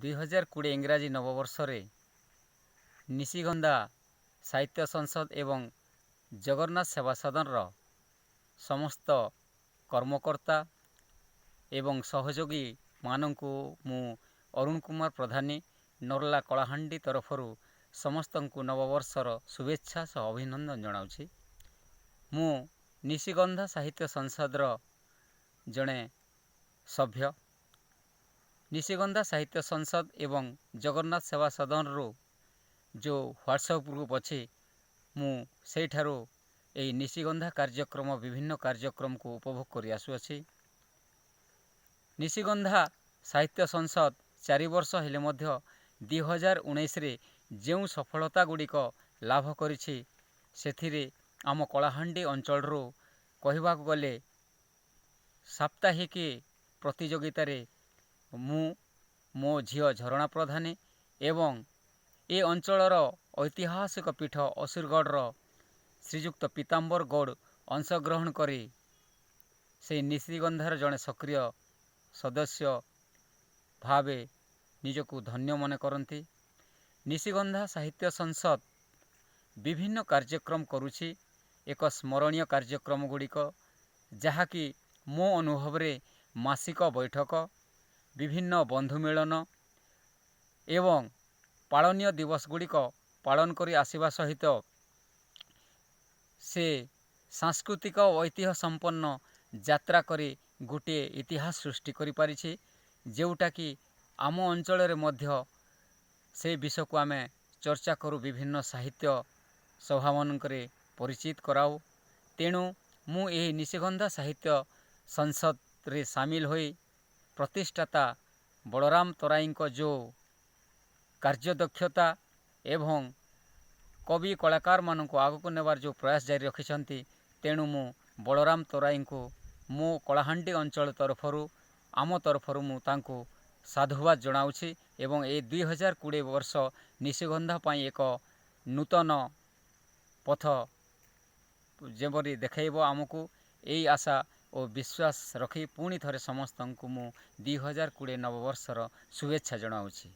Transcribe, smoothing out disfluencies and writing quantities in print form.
2020 ଇଂରାଜୀ ନବବର୍ଷରେ ନିଶିଗନ୍ଧା ସାହିତ୍ୟ ସଂସଦ ଏବଂ ଜଗନ୍ନାଥ ସେବା ସଦନର ସମସ୍ତ କର୍ମକର୍ତ୍ତା ଏବଂ ସହଯୋଗୀମାନଙ୍କୁ ମୁଁ ଅରୁଣ କୁମାର ପ୍ରଧାନୀ, ନର୍ଲା, କଳାହାଣ୍ଡି ତରଫରୁ ସମସ୍ତଙ୍କୁ ନବବର୍ଷର ଶୁଭେଚ୍ଛା ସହ ଅଭିନନ୍ଦନ ଜଣାଉଛି। ମୁଁ ନିଶିଗନ୍ଧା ସାହିତ୍ୟ ସଂସଦର ଜଣେ ସଭ୍ୟ। ନିଶିଗନ୍ଧା ସାହିତ୍ୟ ସଂସଦ ଏବଂ ଜଗନ୍ନାଥ ସେବା ସଦନରୁ ଯେଉଁ ହ୍ୱାଟ୍ସଆପ୍ ଗ୍ରୁପ୍ ଅଛି, ମୁଁ ସେଇଠାରୁ ଏହି ନିଶିଗନ୍ଧା କାର୍ଯ୍ୟକ୍ରମ, ବିଭିନ୍ନ କାର୍ଯ୍ୟକ୍ରମକୁ ଉପଭୋଗ କରି ଆସୁଅଛି। ନିଶିଗନ୍ଧା ସାହିତ୍ୟ ସଂସଦ 4 ବର୍ଷ ହେଲେ ମଧ୍ୟ 2019ରେ ଯେଉଁ ସଫଳତା ଗୁଡ଼ିକ ଲାଭ କରିଛି, ସେଥିରେ ଆମ କଳାହାଣ୍ଡି ଅଞ୍ଚଳରୁ କହିବାକୁ ଗଲେ ସାପ୍ତାହିକୀ ପ୍ରତିଯୋଗିତାରେ ମୁଁ, ମୋ ଝିଅ ଝରଣା ପ୍ରଧାନୀ ଏବଂ ଏ ଅଞ୍ଚଳର ଐତିହାସିକ ପୀଠ ଅସୁରଗଡ଼ର ଶ୍ରୀଯୁକ୍ତ ପୀତାମ୍ବର ଗୌଡ଼ ଅଂଶଗ୍ରହଣ କରି ସେଇ ନିଶିଗନ୍ଧାର ଜଣେ ସକ୍ରିୟ ସଦସ୍ୟ ଭାବେ ନିଜକୁ ଧନ୍ୟ ମନେ କରନ୍ତି। ନିଶିଗନ୍ଧା ସାହିତ୍ୟ ସଂସଦ ବିଭିନ୍ନ କାର୍ଯ୍ୟକ୍ରମ କରୁଛି। ଏକ ସ୍ମରଣୀୟ କାର୍ଯ୍ୟକ୍ରମ ଗୁଡ଼ିକ ଯାହାକି ମୋ ଅନୁଭବରେ ମାସିକ ବୈଠକ, ବିଭିନ୍ନ ବନ୍ଧୁ ମିଳନ ଏବଂ ପାଳନୀୟ ଦିବସ ଗୁଡ଼ିକ ପାଳନ କରି ଆସିବା ସହିତ ସେ ସାଂସ୍କୃତିକ ଐତିହ୍ୟ ସମ୍ପନ୍ନ ଯାତ୍ରା କରି ଗୋଟିଏ ଇତିହାସ ସୃଷ୍ଟି କରିପାରିଛି, ଯେଉଁଟାକି ଆମ ଅଞ୍ଚଳରେ ମଧ୍ୟ ସେ ବିଷୟକୁ ଆମେ ଚର୍ଚ୍ଚା କରୁ, ବିଭିନ୍ନ ସାହିତ୍ୟ ସଭାମାନଙ୍କରେ ପରିଚିତ କରାଉ। ତେଣୁ ମୁଁ ଏହି ନିଶିଗନ୍ଧା ସାହିତ୍ୟ ସଂସଦରେ ସାମିଲ ହୋଇ ପ୍ରତିଷ୍ଠାତା ବଳରାମ ତରାଇଙ୍କ ଯେଉଁ କାର୍ଯ୍ୟଦକ୍ଷତା ଏବଂ କବି କଳାକାରମାନଙ୍କୁ ଆଗକୁ ନେବାର ଯେଉଁ ପ୍ରୟାସ ଜାରି ରଖିଛନ୍ତି, ତେଣୁ ମୁଁ ବଳରାମ ତରାଇଙ୍କୁ ମୋ କଳାହାଣ୍ଡି ଅଞ୍ଚଳ ତରଫରୁ, ଆମ ତରଫରୁ ମୁଁ ତାଙ୍କୁ ସାଧୁବାଦ ଜଣାଉଛି। ଏବଂ ଏ 2020 ବର୍ଷ ନିଶିଗନ୍ଧା ପାଇଁ ଏକ ନୂତନ ପଥ ଯେପରି ଦେଖାଇବ ଆମକୁ, ଏଇ ଆଶା ଓ ବିଶ୍ୱାସ ରଖି ପୁଣି ଥରେ ସମସ୍ତଙ୍କୁ ମୁଁ 2020 ନବବର୍ଷର ଶୁଭେଚ୍ଛା ଜଣାଉଛି।